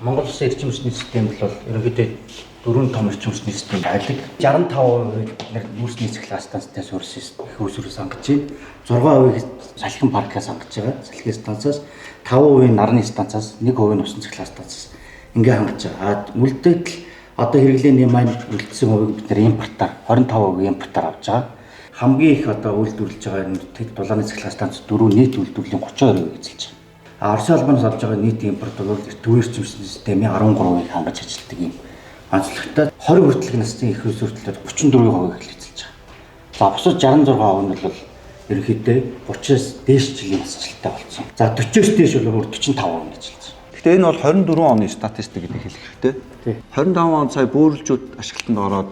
Монгол Улсын эрчим хүчний системд бол ерөнхийдөө дөрвөн том эрчим хүчний систем байдаг. 65% бид нар нүүрсний цахилгаан станцтай суурь их үүсвэрээ сонгож байна. 6%-ийг салхин паркаас сонгож байгаа. Салхин станцаас 5% нарны станцаас, 1% нь усан цахилгаан станцаас ингээ хангаж байгаа. А үлдээтэл одоо хэрэглээний маань үлдсэн хувийг бид нар импортаар, 25% импортаар авч байгаа. Хамгийн их одоо үйлдвэрлэж байгаа энэ дулааны цахилгаан станц дөрөв нийт үйлдвэрлэлийн 32% эзэлж байгаа. А Оросын холбооноос авч байгаа нийт импорт бол төвийн эрчим хүчний системийн 13%-ийг хангаж ажилладаг юм онцлогтой. 20 хүртэлх насны их үүсвэрлэлээр 34% эзэлж байгаа. За, бусад 66% нь бол ерөнхийдөө 30-аас дээш жилийн насжилттай болсон. За, 40-оос дээш бол бүр 45% нь эзэлж байгаа. Гэхдээ энэ бол 24 оны статистик гэдэг хэлэх хэрэгтэй. Тий. 25 он сая бөөрөлжүүд ашиглалтанд ороод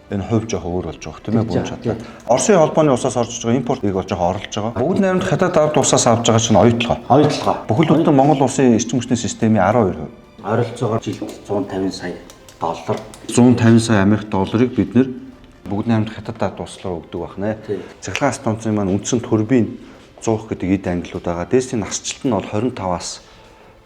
энэ хувь жоох өөр болж байгаа, тийм ээ, бүрэн чадлаа. Оросын холбооны улсаас орж иж байгаа импортыг бол жоох орлож байгаа. Бүгд найрамд Хятад ард улсаас авч байгаа чинь оюутлогоо. Оюутлогоо. Бүхэл бүтэн Монгол улсын эрчим хүчний системийн 12%. Ойролцоогоор жилд 150 сая доллар. 150 сая Америк долларыг бид нэр бүгд найрамд Хятад ард улс руу өгдөг байх нэ. Цахилгаан станцын маань үндсэн турбин 100 гэдэг эд ангилууд байгаа. Дээсийн насжилт нь бол 25-аас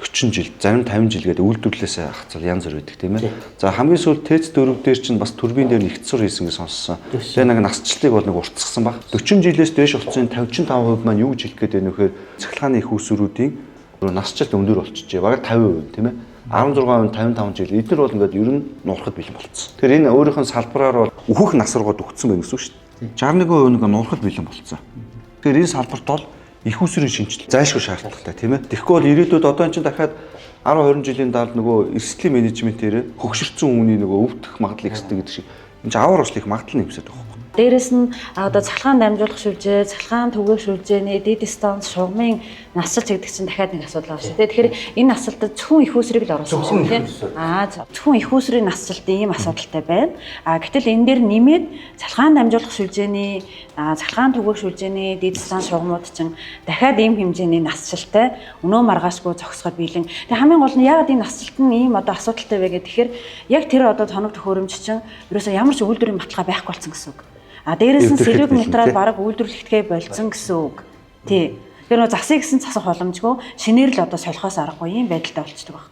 40 жил, зарим 50 жил гэдэг үйлдвэрлэлээс хацал янз бүр байдаг, тийм ээ. За, хамгийн сүүлд ТЭЦ 4 дээр чинь бас турбин дээр нэгт сур хийсэн гэж сонссон. Тэгээ нэг насжилтыг бол нэг уртсгсан баг. 40 жилээс дээш болсон 55% маань юу гэж хэлэх гээд байна вэ гэхээр цахилгааны их үүсвэрүүдийн насжилт өндөр болчихжээ. Бараг 50%, тийм ээ. 16%, 55 жил. Эдгээр бол ингээд ер нь нуурахад бэлэн болцсон. Тэгэхээр энэ өөрийнх нь салбараар бол өөхөх нас руугаа дөхцсөн байх гэсэн үг шүү дээ. 61% нэг нуурахад бэлэн болцсон. Тэгэхээр энэ салбарт бол их усрын шинжилэл зайлшгүй шаардлагатай, тийм ээ. Тэгэхгүй бол ирээдүйд одоо эн чинь дахиад 10 20 жилийн дараа нөгөө эрсдлийн менежментээр хөгшөрцөн хүний нөгөө өвдөх магадлал ихсдэг гэдэг шиг энэ чинь авар услах магадлал нэмсээд байгаа байхгүй. Дээрэс нь одоо цахилгаан дамжуулах шүлжээ, цахилгаан түгээх шүлжээний дэд станц шугамын насалт гэдэг чинь дахиад нэг асуудал байна шүү дээ. Тэгэхээр энэ насалтад зөвхөн их усрыг л оруулсан Зөвхөн юм их тийм. усрыг. Зөвхөн их усрын насалт ийм асуудалтай байна. Гэтэл энэ дээр нэмээд цахилгаан дамжуулах шүлжээний, цахилгаан түгээх шүлжээний дэд станц шугамууд чинь дахиад ийм хэмжээний насалтай өнөө маргаашгүй зогсоход бэлэн. Тэгээ хамгийн гол нь яагаад энэ насалт нь ийм одоо асуудалтай вэ гэхээр яг тэр одоо тоног төхөөрөмж чинь ерөөсөө ямар ч үйлдвэрийн баталгаа байхгүй болсон гэсэн үг. Дээрээс нь Эвдэрхэд сэлүүг бэлэн, материал тий. бараг үйлдвэрлэхдээ болцсон гэсэн үг. Тий. Тэгэхээр нөгөө засыг гэсэн засах боломжгүй, шинээр л одоо солихоос аргагүй юм байдалтай болчдөг байхгүй.